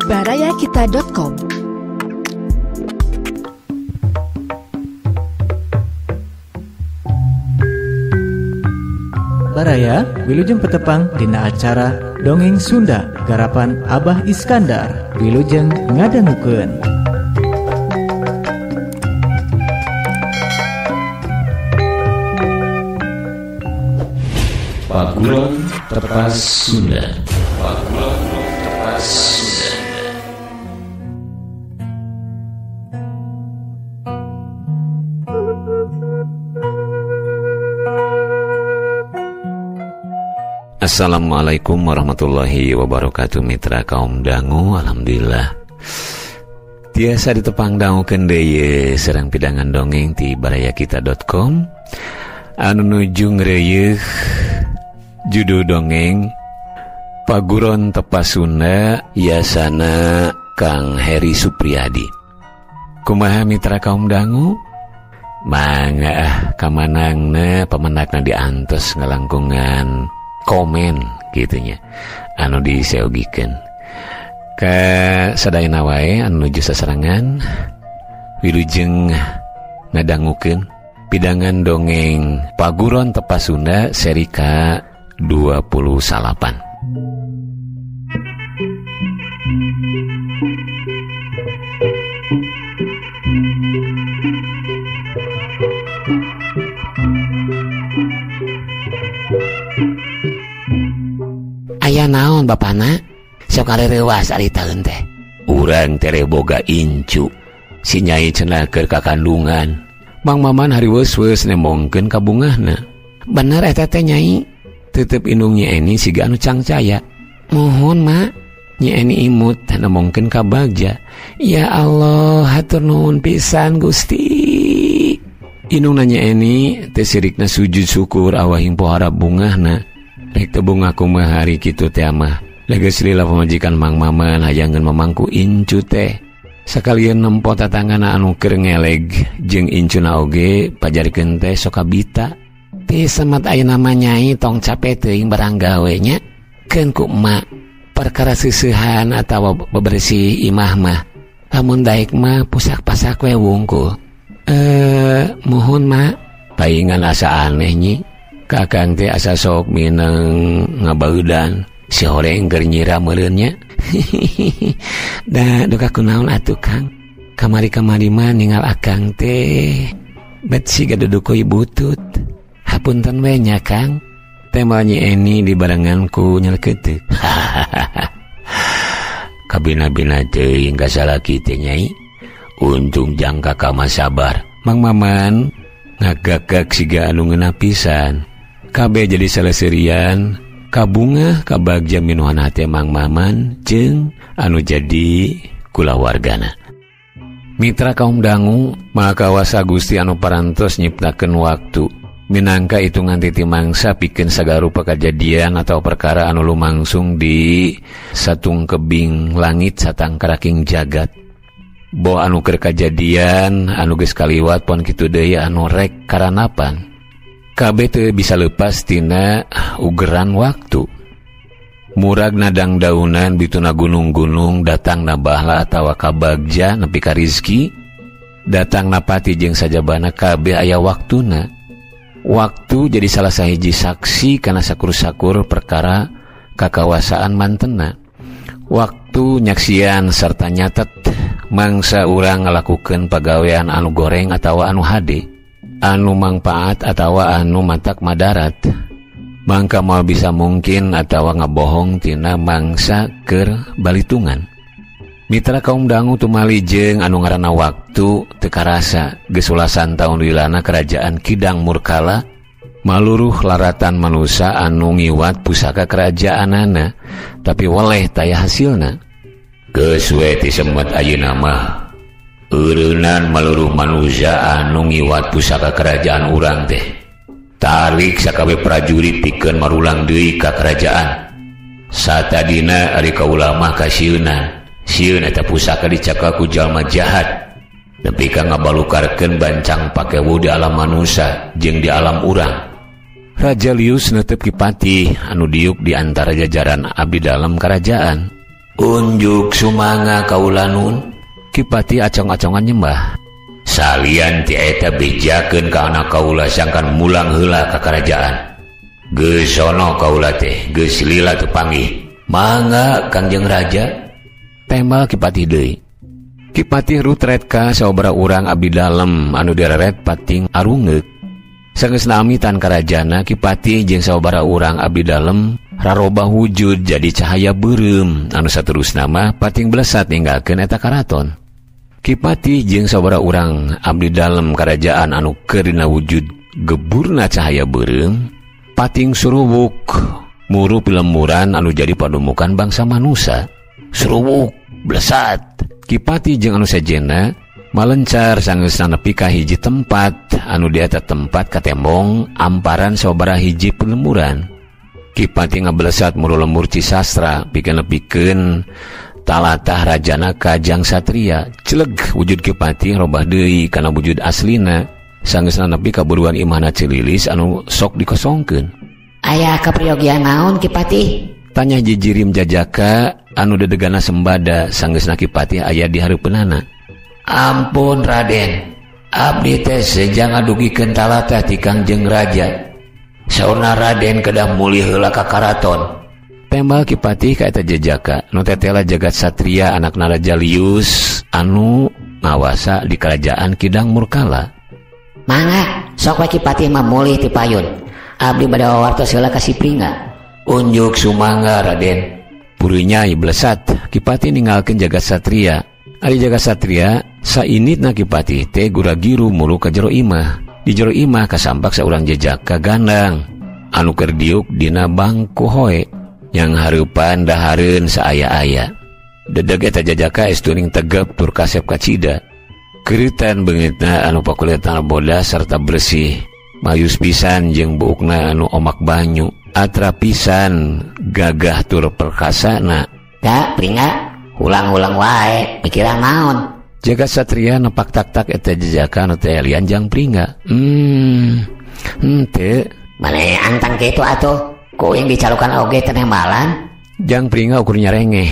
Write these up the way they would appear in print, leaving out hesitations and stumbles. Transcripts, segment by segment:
Barayakita.com. Baraya wilujeng petepang dina acara Dongeng Sunda garapan Abah Iskandar wilujeng ngadangukeun. Paguron Tepas Sunda. Paguron Tepas Sunda. Assalamualaikum warahmatullahi wabarakatuh, mitra kaum dangu. Alhamdulillah tiasa ditepang dangukeun deui sareng pidangan dongeng ti barayakita.com anu nuju ngreyeuh judul dongeng Paguron Tepas Sunda yasana Kang Heri Supriyadi. Kumaha mitra kaum dangu? Mangga kamanangna pamenakna diantos ngalangkungan komen gitunya anu diseogikeun ka sadayana wae anu nuju sasarangan wilujeng ngadangukeun pidangan dongeng Paguron Tepas Sunda seri ka 29. Aya naon bapana? Sok areurewas ari taeun teh. Urang tere boga incu. Si nyai cenah keur ka kandungan. Mang Maman hariweus-weus nembongkeun ka bungahna. Bener eta teh nyai. Tetep indung Nyi Eni siga anu cangcaya. Mohon mak. Nyi Eni imut nembongkeun ka bagja. Ya Allah, hatur nuhun pisan Gusti. Indungna Nyi Eni teh sirikna sujud syukur awahing pohara bungahna. Rek teu bungah kumaha hari kitu teh mah. Legeus lila pamajikan Mang Maman hayangeun mamangku incu teh. Sakalian nempo tatangana anu keur ngeleg jeung incuna oge pajarikeun teh sok kabita. Ti semet ayeuna mah nyai tong cape teuing barang gawe nya. Keun ku emak perkara seusehan atawa bebersih imah mah. Lamun daek mah pusak-pasak we wungkul. Muhun mak. Paingan asa aneh nyi. Kakang teh asa sok mineng ngabaudan si horeng keur nyira meureun nya. Da duka kunaon atuh Kang. Kamari-kamari mah ningal akang teh bet siga dudukoi butut. Hapunten we nya Kang. Tema Nyi Eni dibarengan ku nyelkeuteuh. Kabina-bina teuing ka salaki teh nyai. Untung jangka ka mah sabar. Mang Maman ngagagag siga anu ngeunah pisan. Kabeh jadi saleseurian kabungah kabagja minuhan hate Mang Maman jeung anu jadi kulawargana. Mitra kaum dangu, Maha Kawasa Gusti anu parantos nyiptakeun waktu minangka hitungan titi mangsa pikeun sagarupa kajadian atau perkara anu lumangsung di satungkebing langit satangkaraking jagat. Bo anu keur kajadian anu geus kaliwat pon kitu deui anu rek karanapan. Kabeh teu bisa lepas tina ugeran waktu. Murag nadang daunan bituna gunung-gunung datang na bahla atawa kabagja nepi ka rizki, datang na pati jeung sajabana kabeh aya waktuna. Waktu jadi salah sahiji saksi kana sakur-sakur perkara kakawasaan mantena. Waktu nyaksian serta nyatet mangsa urang ngalakukeun pagawean anu goreng atawa anu hade, anu mangpaat atawa anu matak madarat. Mangka moal bisa mungkin atawa ngabohong tina mangsa keur balitungan. Mitra kaum dangu tumali jeung anu ngaranna waktu teu karasa geus ulasan taun lilana kerajaan Kidang Murkala maluruh laratan manusa anu ngiwat pusaka kerajaanana tapi weleh taya hasilna. Geus we ti semet ayeuna mah eureunnan maluruh manusia anu ngiwat pusaka kerajaan urang teh. Tarik sakabeh prajurit pikeun marulang deui ka kerajaan. Satadina ari kaula mah kasieunna. Sieun eta pusaka dicakal ku jalma jahat. Nepi ka ngabalukarkeun bancang pakewu di alam manusia jeung di alam urang. Raja Lius netep Ki Patih anu diuk di antara jajaran abdi dalam kerajaan. Unjuk sumanga kaula nun. Kipati acong-acongan nyembah. Salian ti eta bejakeun ka anak kaula sangkan mulang heula ka karajaan. Geus sono kaula teh geus lila teu panggih. Mangga Kangjeng Raja. Tembal Kipati deui. Kipati rutret ka sababaraha urang abdi dalem anu direret pating arungeuk. Sanggeus amitan karajana Kipati jeung sababaraha urang abdi dalem rarobah wujud jadi cahaya beureum anu saterusna mah pating blesat ninggalkeun eta karaton. Kipati jeung sababaraha urang abdi dalem karajaan anu keur dina wujud geburna cahaya beureum pating suruwuk muru pilemburan anu jadi padumukan bangsa manusa. Suruwuk blesat. Kipati jeung anu sejenna malencar sanggeusna nepi ka hiji tempat anu di eta tempat katembong amparan sababaraha hiji pilemburan. Kipati ngablesat muru lembur Cisastra pikeun nepikeun talatah rajana ka Jang Satria. Celeg wujud Kipati robah deui kana wujud aslina sanggeusna nepi ka buruan imahna Cililis anu sok dikosongkeun. Aya kapriogian naon Kipati? Tanya jijirim jajaka anu dedegana sembada sanggeusna Kipati aya di hareupeunana. Ampun Raden, abdi teh sejang ngadugikeun talatah ti Kangjeng Raja. Saurna Raden kedah mulih heula ka karaton. Tembal Kipati ka eta jejaka nu tetela Jagat Satria anakna Raja Lius anu ngawasa di kerajaan Kidang Murkala. Mangga sok we Kipati mah mulih ti payun. Abdi bade wawartos heula ka si Pringga. Unjuk sumangga Raden. Purinya blesat Kipati ninggalkeun Jagat Satria. Ari Jagat Satria sainitna Kipati teh guragiru muru ka jero imah. Di jero imah kasampak saurang jejaka gandang anu keur diuk dina bangku hoe yang hareupan dahareun saaya-aya. Dedeg eta jajaka estuning tegep tur kasep kacida. Keuritan beungeutna anu pakulitan bodas sarta bersih. Mayus pisan jeung buukna anu omak banyu. Atra pisan gagah tur perkasana. Da Pringga ulang-ulang wae pikiran naon. Jagat Satria nepak tak-tak eta jejaka nu teh lian Jang Pringga. Henteu. Mane antang kitu atuh. Ku uing dicalukan oge teh nembalan. Jang Pringga ukur nyarengeh.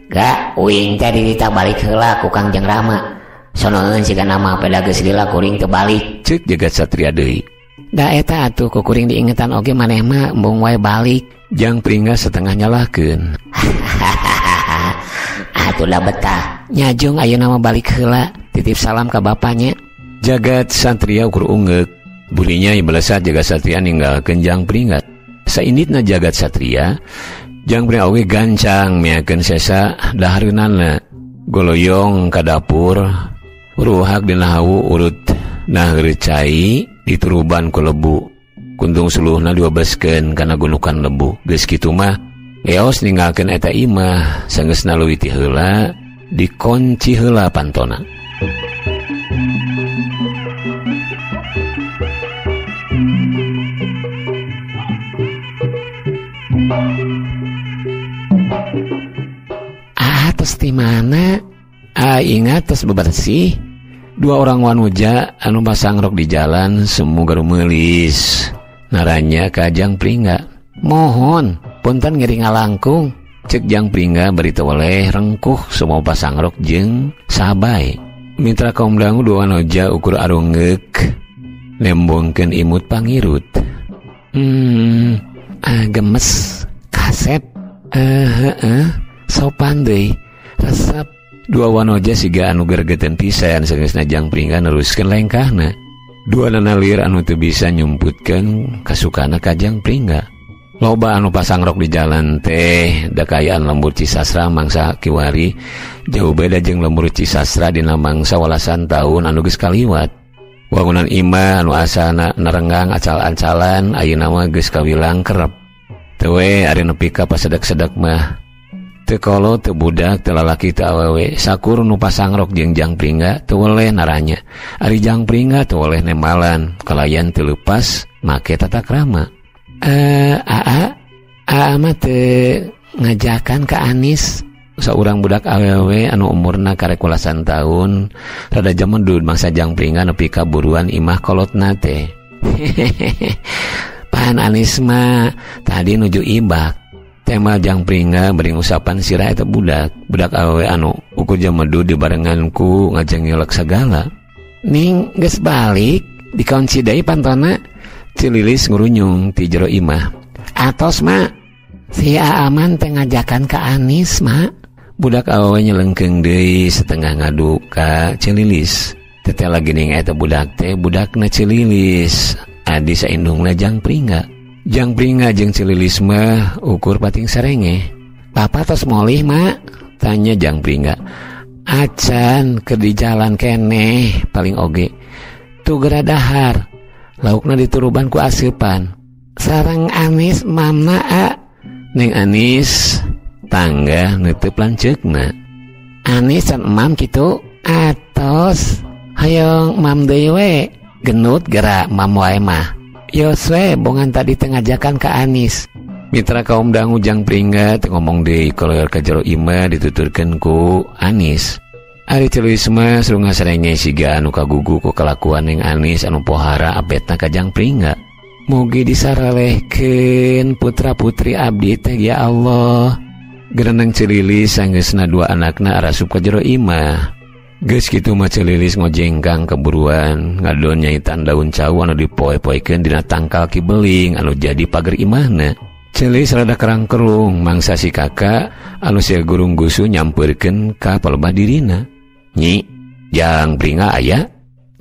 Ga uing teh dirita balik heula ku Kangjeng Rama. Sonoeun siga nama peda geus lila kuring teu balik. Ceuk Jagat Satria deui. Da eta atuh ku kuring diingetan oge maneh mah embung wae balik. Jang Pringga setengah nyalahkeun. Atuh da betah. Nyajung ayeuna mah balik heula, titip salam ka bapanya. Jagat Satria ukur ungeuk. Burinya belesat Jagat Satria ninggalkeun Jang Pringga. Sainditna Jagat Satria, Jang Pringga oge gancang miakeun sesa dahareunana. Goloyong ka dapur, ruhak dina hawu urut naheureuh cai dituruban ku lebu. Kuntung suluhna diobeskeun kana gunukan lebu. Geus kitu mah eos ninggalkeun eta imah sanggeusna leuwih ti heula dikonci heula pantona. Ah, tos di mana? Ah, ingat tos bebersih. Dua orang wanuja anu pasangrok di jalan semu garumeulis. Naranya ka Jang Pringga. Mohon, punten ngiring ngalangkung. Cek Jang Pringga bari teu weleh rengkuh semua pasangrok jeung sahabae. Mitra kaum dangu dua wanoja ukur arungeuk nembongkeun imut pangirut. Gemes, kasep. Sopan deui, resep. Dua wanoja siga anu gergeten pisan sanggeusna Jang Pringga neruskeun lengkahna. Dua nanalir anu teu bisa nyumputkeun kasukana ka Jang Pringga. Loba anu pasangrok di jalan teh da kaayaan lembur Cisastra mangsa kiwari jauh beda jeung lembur Cisastra dina mangsa walasan taun anu geus kaliwat. Wangunan imah anu asana nerenggang acal-ancalan ayeuna mah geus kawilang kerep. Teu we ari nepi ka pasedek-sedek mah. Teu kolo teu budak teu lalaki teu awewe sakur nu pasangrok jeung Jang Pringga teu weleh naranya. Ari Jang Pringga teu weleh nembalan kalayan teu leupas make tata krama. Aa mah teu ngajakan ka Anis. Saurang budak awewe anu umurna karek welasan taun rada jamedud mangsa Jang Pringga nepi ka buruan imah kolotna teh. Pan Anis mah tadi nuju ibak. Tema Jang Pringga bari ngusapan sirah eta budak. Budak awewe anu ukur jamedu dibarengan ku ngajengilek sagala. Ning geus balik dikunci deui pantona. Cililis ngurunyung ti jero imah. Atos mak, si Aaman teh ngajakan ka Anis mak. Budak awewe nyelengkeung deui setengah ngadu ka Cililis. Teteh lagi ning eta budak teh budakna Cililis. Adi saindungna Jang Pringga. Jang Pringga jeung Cililis mah ukur pating sarenge. Papa tos molih mak? Tanya Jang Pringga. Acan keur di jalan keneh paling oge. Tugera dahar. Laukna dituruban ku aseupan. Sareng Anis mamna a. Neng Anis tangga neuteub lanceukna. Anis can emam kitu atos. Hayong mam deui we. Genut gerak mam wae mah. Yoswe bongan tadi tengajakan ke Anis. Mitra kaum dangu Jang Pringga teu ngomong deui koloyor ka jero imah dituturkeun ku Anis. Ari Cililis mah sarunga sarenge siga anu kagugu ku kalakuan Neng Anis anu pohara apetna ka Jang Pringga. Mugi disaralehkeun putra-putri abdi teh ya Allah. Gereneng Cililis sanggeusna dua anakna arasup ka jero imah. Geus kitu mah Cililis ngojengkang keburuan ngadon nyaitan daun cau anu dipoe-poekeun dina tangkal kibeling anu jadi pager imahna. Cililis rada kerang-kerung mangsa si kakak anu sia gurung gusu nyampeurkeun ka palebah dirina. Nyi, Jang Pringga aya?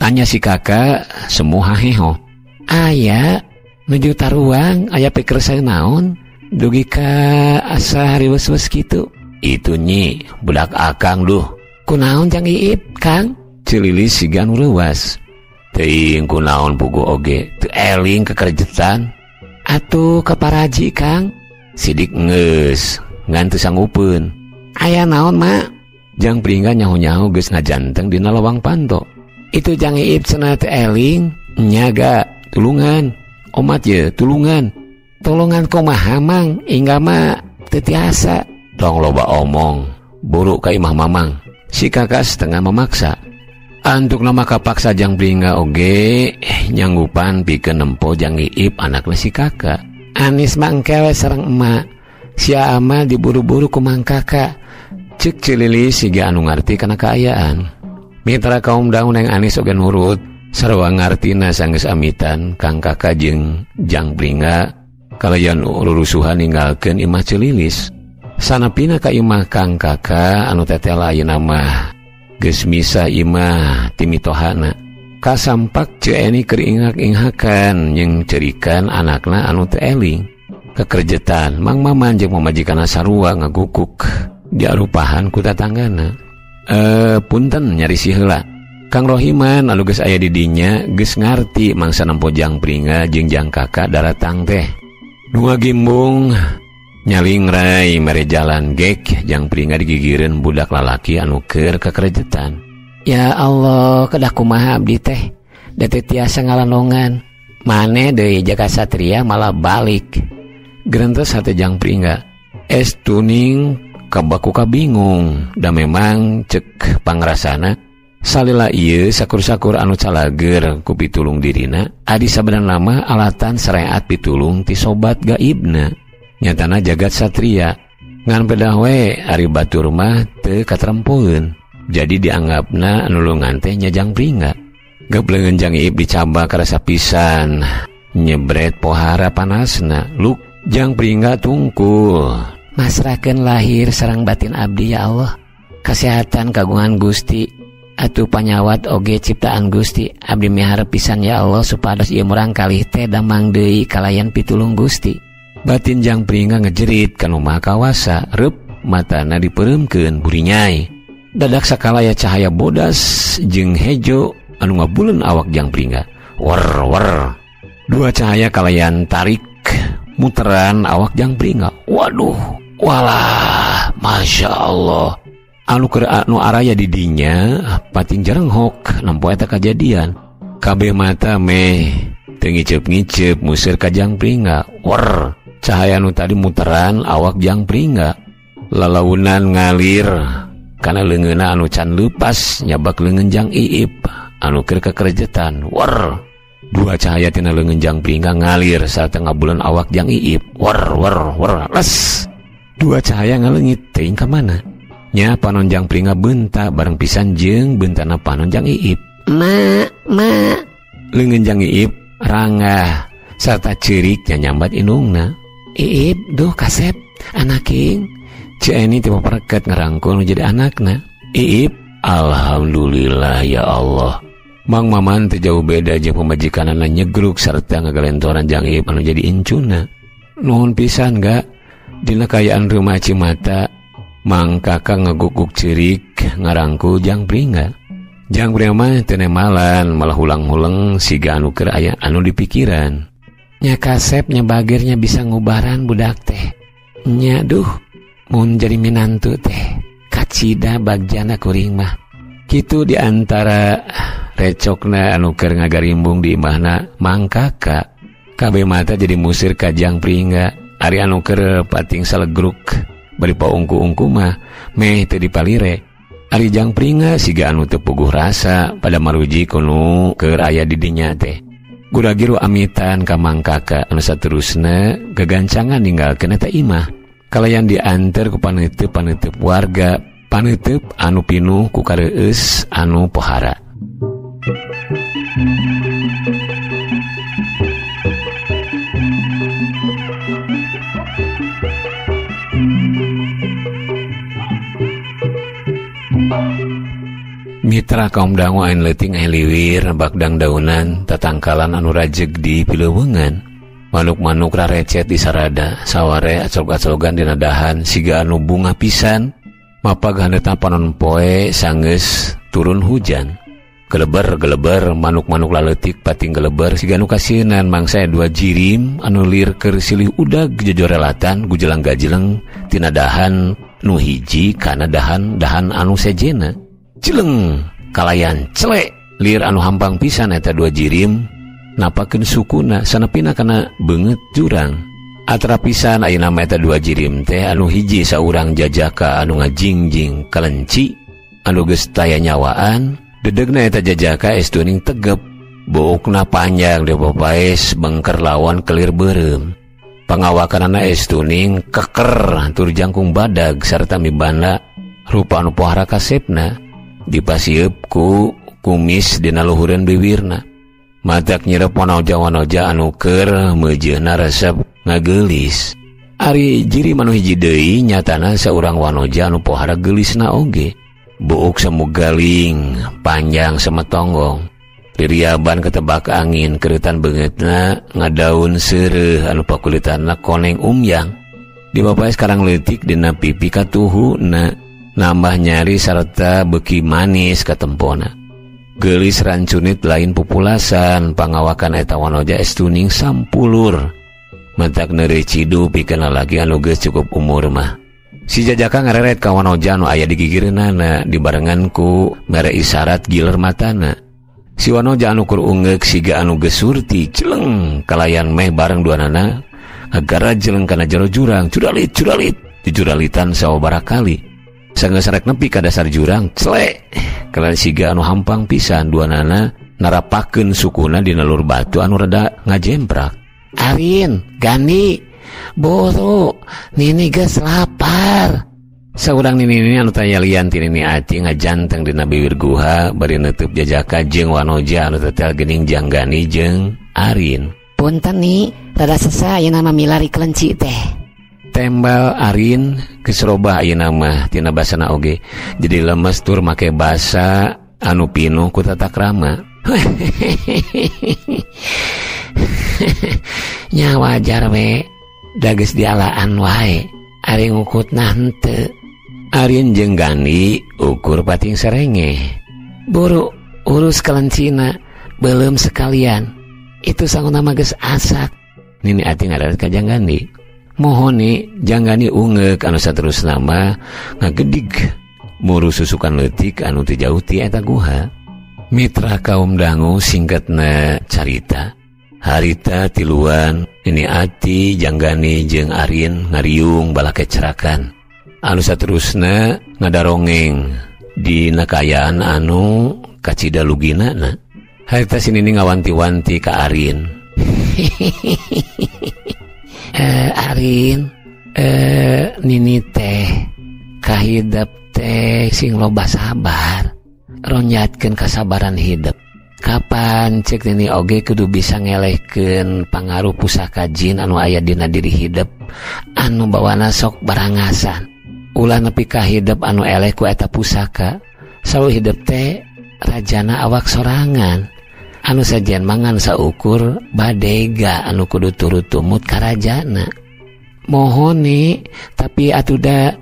Tanya si kakak semua haheho. Aya, nuju taruang aya pikersa naon dugi ka asa hariwes-wes kitu. Itu nyi, budak akang duh. Kunaon Jang Iip, Kang? Cililis siga anu leuwas. Teuing kunaon pugu oge, teu eling kekerjetan. Atuh kaparaji, Kang. Sidik geus, ngan teu sanggupeun. Aya naon, Mak? Jang Pringga nyaho-nyaho geus ngajanteng dina lawang panto. Itu Jang Iip cenah teu eling, nyaga tulungan. Omat ye tulungan. Tulungan kumaha, Mang? Ingga mah teu tiasa. Tong loba omong, buruk ka imah Mamang. Si kakak setengah memaksa. Antuk nama kapaksa Jang Pringga oge nyanggupan pikeun nempo Jang Iip anakna si kakak. Anis mah engke we sareng emak. Si ama diburu-buru ku mang kakak. Cek Cililis siga anu ngarti kana kaayaan. Mitra kaum daun yang Anis oge nurut. Sarua ngartina sanggeus amitan Kang Kakak jeung Jang Pringga kalayan rurusuhan ninggalkeun imah Cililis. Sanapina ka imah Kang Kakak anu tetela ayeuna mah geus misah imah ti mitohana. Kasampak Ceu Eni keur ingak-inghakan jeung cerikan anakna anu teu eling. Kekerjetan Mang Maman jeung pamajikanna sarua ngagukuk diarupahan ku tatanggana. Punten nyari si heula. Kang Rohiman anu geus aya di dinya geus ngarti mangsa nempo Jang Pringga jeung Jang Kakak daratang teh. Nu ngagimbung nyalingrai mere jalan gek Jang Pringga digigireun budak lalaki anu keur kekerejetan. Ya Allah, kedah kumaha abdi teh? Da teu tiasa ngalanongan. Mane deui jaga satria malah balik. Gerentes hate Jang Pringga. Es tuning kabaku kabingung da memang cek pangrasana salila ieu sakur-sakur anu calager ku pitulung dirina adi sabenerna mah alatan sareat pitulung ti sobat gaibna. Nyatana jagat satria ngan pedah we ari batur mah teu katrempoeun. Jadi dianggapna nulungan teh nya Jang Pringga. Gepleungeun Jang Iip dicabak karasa pisan nyebret pohara panasna. Luk Jang Pringga tungkul. Masrahkeun lahir sareng batin abdi ya Allah. Kesehatan kagungan Gusti atuh panyawat oge ciptaan Gusti. Abdi miharep pisan ya Allah supados ieu murang kalih teh damang deui kalayan pitulung Gusti. Batin Jang Pringga ngejerit kanu maha kawasa, reup matana dipereumkeun burinyai. Dadak sakalaya cahaya bodas jeung hejo anu ngabuleun awak Jang Pringga. Wer wer. Dua cahaya kalayan tarik muteran awak Jang Pringga. Waduh, walah, masya Allah. Anu keur anu araya di dinya pating jerenghok nempo eta kajadian. Kabeh mata meh teu ngiceup-ngiceup museur ka Jang Pringga. Wer, cahaya anu tadi muteran awak Jang Pringga. Lalaunan ngalir kana leungeunna anu can leupas nyabak leungeun Jang Iip anu keur kekerjetan. Wer, dua cahaya tina leungeun Jang Pringga ngalir sarta ngabuleun awak Jang Iip. Wer wer wer, les. Dua cahaya ngaleungit teuing ka mana. Nya panon Jang Pringga bentak bareng pisan jeung bentana panon Jang Iip. Ma, ma. Leungeun Jang Iip rangah sarta ceurik nyambat indungna. Iip, duh kasep, anaking. Ceu Eni teu papareket ngarangkul nu jadi anakna. Iip, alhamdulillah ya Allah. Mang Maman teu jauh beda jeung pamajikanana nyegruk sarta ngagalentoran Jang Iip anu jadi incuna. Nuhun pisan ga dina kayaan rumah Cimata. Mang Kakang ngaguguk ceurik ngarangkul Jang Pringga. Jang Pringga mah teu nemalan malah hulang-huleng siga anu keur aya anu dipikiran. Nya kasep nya bagirnya bisa ngubaran budak teh. Nya duh mun jadi minantu teh kacida bagjana kuring mah. Kitu di antara recokna anu keur ngagarimbung di imahna Mang Kakak. Kabeh mata jadi musir ka Jang Pringga. Ari anu keur pating salegruk bari paungku-ungku mah meh teu dipalire. Ari Jang Pringga siga anu teu puguh rasa pada maruji kunu keur aya di dinya teh. Guragiru amitan ka Mang Kakak anu saterusna gagancangan ninggalkeun eta imah. Kalayan dianter ku paneuteup-paneuteup warga, paneuteup anu pinuh ku kareueus anu pohara. Mitra kaum dangu ain leuting aya liwir bakdang daunan tatangkalan anu rajeg di pileuweungan. Manuk-manuk rarecet di sarada, saware acolog-acologan dina dahan siga anu bunga pisan. Mapag haneutan panon poe sanggeus turun hujan. Geleber-geleber manuk-manuk laleutik pating geleber siga anu kasieunan mangsa dua jirim anu lir keur silih udag jojorelatan gujelang gajeleng tina dahan nu hiji kana dahan-dahan anu sejena. Jeleng kalayan celek lir anu hampang pisan eta dua jirim napakeun sukuna sanepina kana beungeut jurang. Atra pisan ayeuna mah eta dua jirim teh anu hiji saurang jajaka anu ngajingjing kalenci anu geus taya nyawaan. Dedegna eta jajaka estuning tegep, buukna panjang dipapaes bengker lawan kelir beureum. Pangawakanana estuning keker tur jangkung badag sarta mibanda rupa anu pohara kasepna. Dipasieup ku kumis dina luhureun bibirna. Matak nyirep wanoja-wanoja anu keur meujeuna resep ngageulis. Ari jiri manu hiji deui nyatana saurang wanoja anu pohara geulisna oge. Buuk semu galing, panjang semetonggong. Ririaban ketebak angin, kerutan beungeutna ngadaun seureuh anu pakulitanna koneng umyang. Dipapaes karang leutik dina pipi katuhuna. Nambah nyari sarta beuki manis katempona. Geulis rancunit lain pupulasan, pangawakan eta wanoja estuning sampulur. Matak neuri cidu pikeun lalaki anu geus cukup umur mah. Si jajaka ngareret ka wanoja anu aya di gigireunana dibarengan ku mere isyarat giler matana. Si wanoja anu keur ungeuk siga anu geus surti celeng kalayan meh bareng duanana ngagarajeleng kana jero jurang, curalit curalit dijuralitan sawabaraha kali. Sanggeus rek nepi ka dasar jurang, celek kalayan siga anu hampang pisan duanana narapakeun sukuna dina lur batu anu rada ngajemprak. Arin, Gani, buru, nini geus lapar. Saurang nini-nini anu taya lian ti Nini Ati ngajanteng dina bibir guha bari neutup jajaka jeung wanoja anu tetel geuning Jang Gani jeung Arin. Punten nih, rada sesa ayeuna mah milari kelenci teh. Tembal Arin geus robah ayeuna mah tina basana oge. Jadi lemes tur make basa anu pinuh ku tata krama. Nya wajar we, da geus dialaan wae. Ari ngukutna henteu. Arin jeung Gani ukur pating serenge. Buru urus kelencina, belum sekalian. Itu sanguna mah geus asak. Nini Ati ngadarat ka Jang Gani. Mohon nih, Jang Gani ungeuk anu saterusna mah ngagedig muru susukan leutik anu teu jauh ti eta guha. Mitra kaum dangu singkatna carita. Harita tiluan Nini Ati, Jang Gani jeung Arin ngariung balake cerakan. Anu saterusna ngadarongeng dina kaayaan anu kacida lugina na. Harita si Nini ngawanti-wanti ka Arin. Arin, Nini teh kahidep teh sing loba sabar, ronjatkeun kasabaran hidep. Kapan cek nini oge kudu bisa ngelehkeun pangaruh pusaka jin anu aya dina diri hidep anu bawana sok barangasan. Ulah nepi ka hidep anu eleh ku eta pusaka. Selalu hidep teh rajana awak sorangan. Anu sajian mangan saukur badega anu kudu turut tumut karajana. Mohon nih, tapi atuda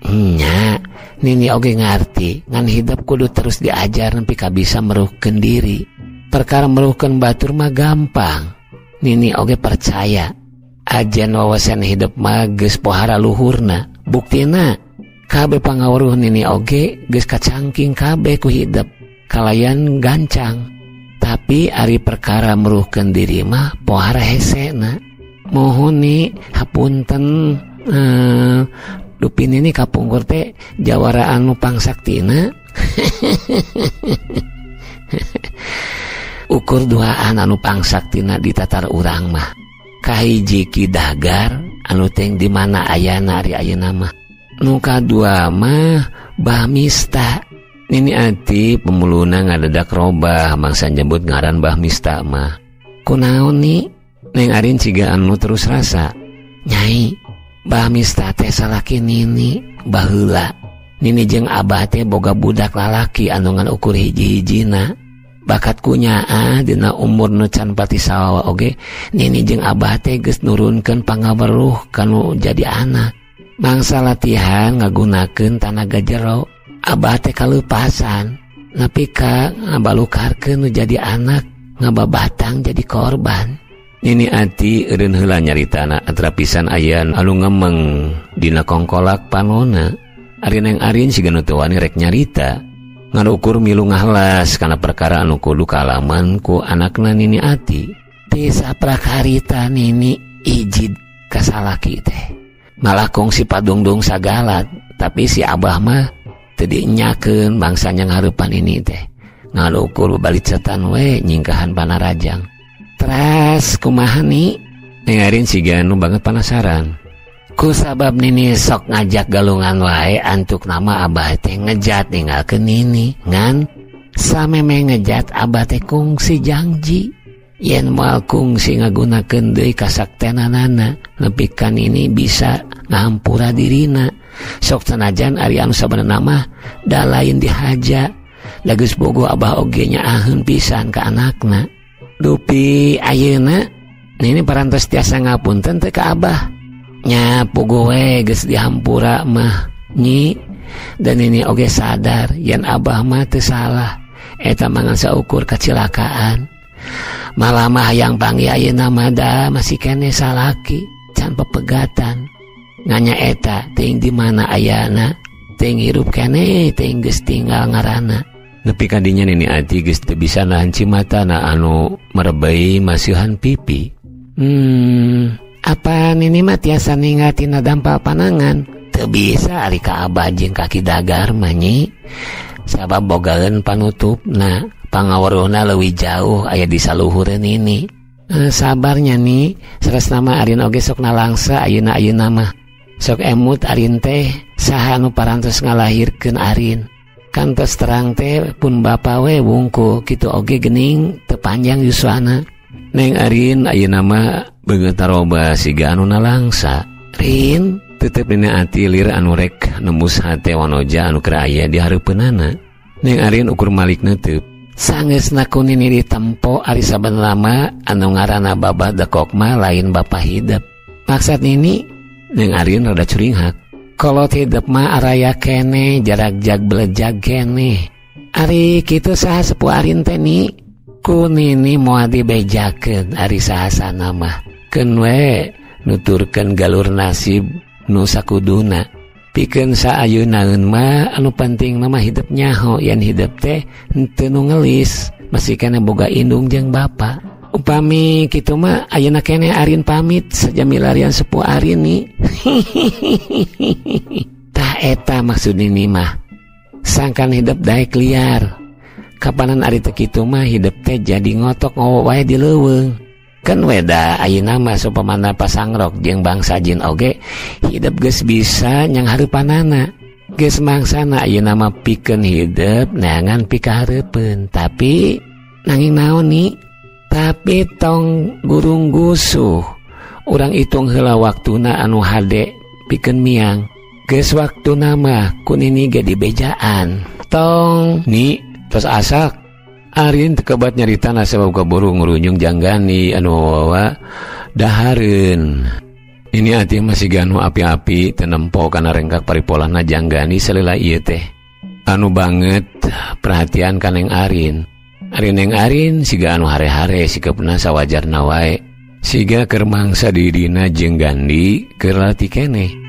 nya nini oge ngarti ngan hidep kudu terus diajar nepi ka bisa meruhkeun diri. Perkara meruhkeun batur mah gampang. Nini oge percaya ajan wawasan hidep mah geus pohara luhurna. Buktina kabeh pangaweruh nini oge geus kacangking kabeh ku hidep kalayan gancang. Tapi ari perkara meruhkeun diri mah pohara hesena. Mohon nih hapunten dupi nini kapungkur teh jawara anu pangsaktina. Ukur duaan anu pangsaktina di tatar urang mah. Kahiji Ki Dagar anu teng di mana ayana ari ayeuna mah. Nu kadua mah Bah Mista. Nini Ati pemuluna ngadadak robah mangsa nyebut ngaran Bah Mista mah. Kunaon ni? Neng Arin ciga anu terus rasa. Nyai, Bah Mista teh salaki nini baheula. Nini jeung abah teh boga budak lalaki anu ngan ukur hiji-hijina. Bakat kunyaa dina umur nu can pati sawawa oge nini jeung abah teh geus nurunkeun pangaweruh kanu jadi anak. Mangsa latihan ngagunakeun tanaga jero. Abah teh kalupasan nepi ka ngabalukarkeun nu jadi anak ngababatang jadi korban. Nini Ati eureun heula nyaritana atrapisan aya anu ngemeng dina kongkolak panona. Ari Neng Arin siga nu teu wani rek nyarita. Ngan ukur milu ngahlas kana perkara anu kudu kaalaman ku anakna Nini Ati. Ti saprak harita nini ijid ka salaki teh. Malah kongsi padungdung sagala, tapi si abah mah teu dinyakeun bangsanya ngarupan ini teh. Ngan ukur balicetan we nyingkahan panarajang. Teras kumaha ni? Neng Arin siga anu banget penasaran. Ku sabab nini sok ngajak galungan wae antuk nama abah teh ngejat ninggalkeun nini. Ngan sameme ngejat abah teh kungsi janji yen moal kungsi ngagunakeun deui kasaktenanana nepi ka nini bisa ngahampura dirina. Sok sanajan ari anu sabenerna mah da lain dihaja. Da geus bogo abah oge nyaaheun pisan ka anakna. Dupi ayeuna nini parantos tiasa ngapunten teh ka abah. Nya puguh we geus dihampura mah nyi, dan nini oge sadar yen abah mah teu salah. Eta mah ngan saukur kacilakaan. Malah mah hayang panggih ayeuna mah da masih keneh salaki can pepegatan. Nganya eta teuing di mana ayana, teuing hirup keneh teuing geus tinggal ngaranna. Nepi ka dinya Nini Ati geus teu bisa nahan cimatana anu merebei masihan pipi. Apa nini mah tiasa ninggal tina dampal panangan? Teu bisa ari ka abah jeung ka Ki Dagar mah nyi. Sabab bogaeun panutupna, pangaweruhna leuwih jauh aya di saluhureun nini. Sabarnya ni, saresna mah Arin oge sok nalangsa ayeuna-ayeuna mah. Sok emut Arin teh saha anu parantos ngalahirkeun Arin. Kantos terang teh pun bapa we wungku kitu oge geuning teu panjang yuswana. Neng Arin ayeuna mah beungeut taroba siga anu nalangsa. Rin tetep Nini Ati lir anu rek nembus hate wanoja anu keur aya di hareupeunana. Neng Arin ukur malik neuteub. Sangeusna ku nini ditempo ari saben lama anu ngaranna babah dekok mah lain bapa hidep. Maksad nini Neng Arin rada curinghak. Kolot hidep mah araya keneh jarak jag belejag keneh. Ari kitu saha sepuh Arin teh ni? Ku nini moal dibejakeun ari sahasana mah. Keun we nuturkeun galur nasib nu sakuduna. Pikeun saayeunaeun mah anu penting mah hidep nyaho yen hidep teh henteu nu ngelis, masih keneh boga indung jeung bapa. Upami kitu mah ayeuna keneh Arin pamit sajamilarian sepuh Arin ni. Tah eta maksud nini mah. Sangkan hidep daek liar. Kapanan ari teh kitu mah hidep teh jadi ngotok ngowo wae di leuweung. Kan weda ayeuna mah supamana pasangrok jeung bangsa jin oge hidep geus bisa nyang hareupanana. Geus mangsana ayeuna mah pikeun hidep neangan pikahareupeun, tapi nanging naon ni? Tapi tong gurung gusuh. Urang hitung heula waktuna anu hade pikeun miang. Geus waktuna mah ku nini ge dibejaan. Tong ni tos asak. Arin tekebat nyarita sabab kaburu ngurunyung janggani anu wawa dahareun. Ini ati masih ganu api-api tenempo kana rengkak paripolahna janggani salila ieu teh. Anu banget perhatian ka Neng Arin. Ari Neng Arin siga anu hare-hare sikepna sawajarna wae. Siga keur mangsa dirina jeung Gandi keur lalati keneh.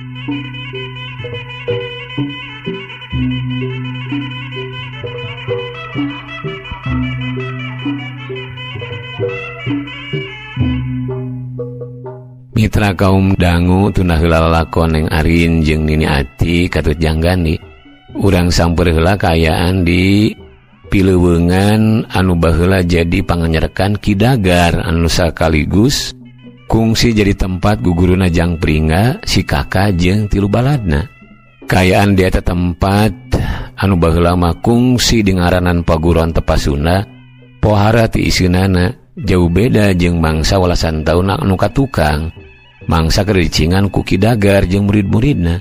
Mitra kaum dangu tunda heula lalakon Neng Arin jeung Nini Ati katut janggani. Urang samper heula kaayaan di pileuweungan anu baheula jadi panganyerekan Ki Dagar anu sakaligus kungsi jadi tempat guguruna Jang Pringga si Kakak jeung tilu baladna. Kaayaan di eta tempat anu baheula mah kungsi di ngaranan paguron Tepasunda pohara ti iseunana jauh beda jeung mangsa walasan taun anu katukang. Mangsa keur dicingan ku Ki Dagar jeung murid-muridna.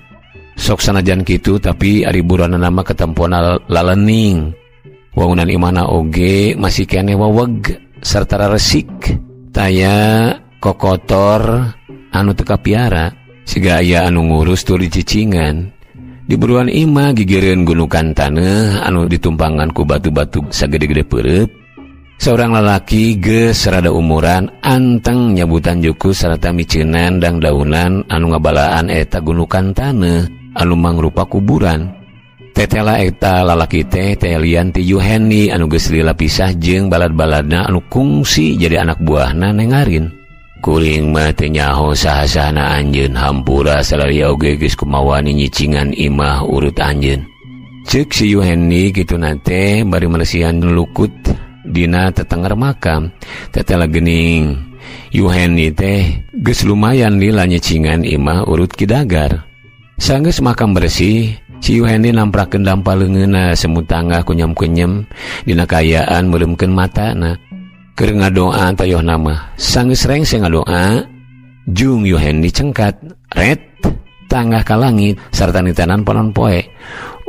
Sok sanajan kitu tapi ari buruanna mah ketempona lalening. Wangunan imahna oge masih keneh weweg sarta resik. Taya kokotor anu teu kapiara siga aya anu ngurus tur dicicingan. Di buruan imah gigireun gunukan taneuh anu ditumpangan ku batu-batu sagede-gede peureub. Seorang lalaki geus rada umuran anteng nyabutan juku sarta miceunan dangdaunan anu ngabalaan eta gunukan taneuh anu mangrupa kuburan. Tetela eta lalaki teh teh lian ti Yuheni anu geus lila pisah jeung balad-baladna anu kungsi jadi anak buahna Neng Arin. Kuring mah teu nyaho saha-sahana anjeun hampura salaria oge geus kumawani nyicingan imah urut anjeun. Ceuk si Yuheni kituna teh bari meresihan lukut dina tetenger makam. Tetela geuning Yuheni teh geus lumayan lila nyicingan imah urut Ki Dagar. Sanggeus makam bersih, si Yuheni namprakeun dampa leungeunna semu tangah kunyem-kunyem dina kaayaan meureumkeun matana. Keur ngadoa tayohna mah sanggeus rengse ngadoa, jung Yuheni cengkat ret tangah ka langit sarta nitanan panon poe.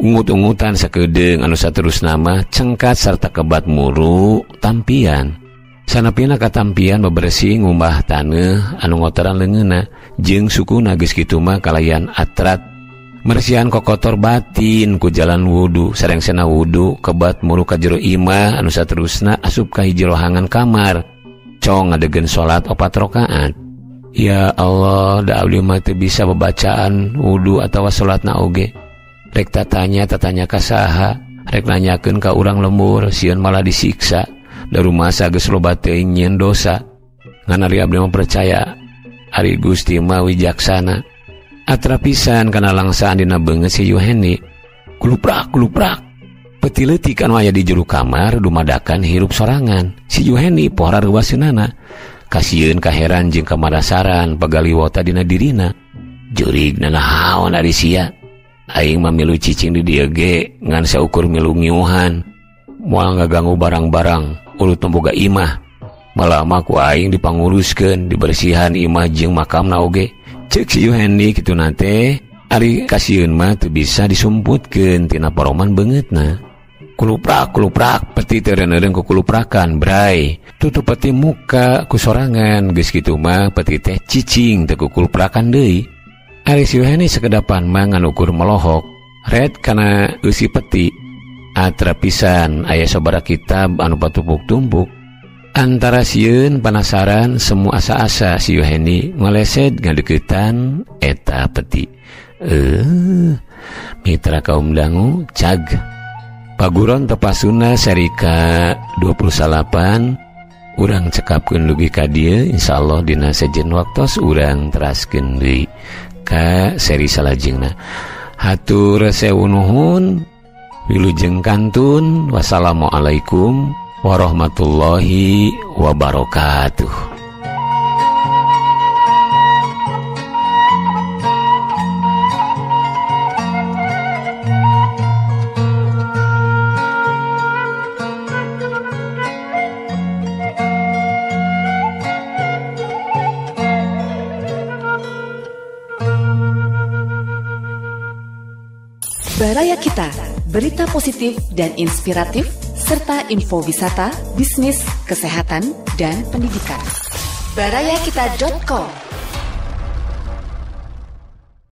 Ungut-ungutan sakedeung anu saterusna mah cengkat sarta kebat muru tampian. Sanapina katampian bebersih ngumbah taneuh anu ngotoran leungeunna jeung sukuna geus kitu mah kalayan atrat. Mersihan kokotor batin ku jalan wudu, sarengsena wudu kebat muru ka jero imah anu saterusna asup ka hiji rohangan kamar. Cong ngadegen salat 4 rakaat. Ya Allah, da abdi mah teu bisa babacaan wudu atawa salatna oge. Rek tatanya tatanya ka saha, rek nanyakeun ka urang lembur, sieun malah disiksa. Da rumasa geus loba teuing nyieun dosa. Ngan ari abdi mah percaya ari Gusti mah wijaksana. Atra pisan kana langsaan dina beungeut si Yuheni. Kuluprak kuluprak. Peti leutik anu aya di jero kamar dumadakan hirup sorangan. Si Yuheni pohara reuwaseunana. Kasieun kaheran jeung kamarasaran pagaliwota dina dirina. Jurig nanahaon ari sia. Aing mah milu cicing di dieu ge ngan saukur milu ngiuhan. Moal ngaganggu barang-barang urut boga imah. Malah mah ku aing dipanguruskeun dibersihan imah jeung makamna oge. Ceuk si Yuheni kitu nate ari kasieun mah teu bisa disumputkeun tina poroman beungeutna. Kuluprak kuluprak peti teu reuneureun ku kuluprakan bray. Tutup peti muka ku sorangan geus kitu mah peti teh cicing teu kukuluprakan deui. Ari si Yuheni sakedapan mah ngan ukur melohok red kana eusi peti. Atra pisan aya sabaraha kitab anu patumpuk-tumpuk. Antara sieun panasaran semu asa-asa si Yuheni ngaleset ngadeukeutan eta peti. Mitra kaum dangu cag. Paguron Tepasuna seri ka-28 urang cekapkeun dugi ka dieu, insyaallah dina sejen waktos urang teraskeun deui ka seri salajengna. Hatur sewu nuhun, wilujeng kantun, wassalamualaikum warahmatullahi wabarakatuh. Baraya Kita, berita positif dan inspiratif, serta info wisata, bisnis, kesehatan, dan pendidikan. Barayakita.com.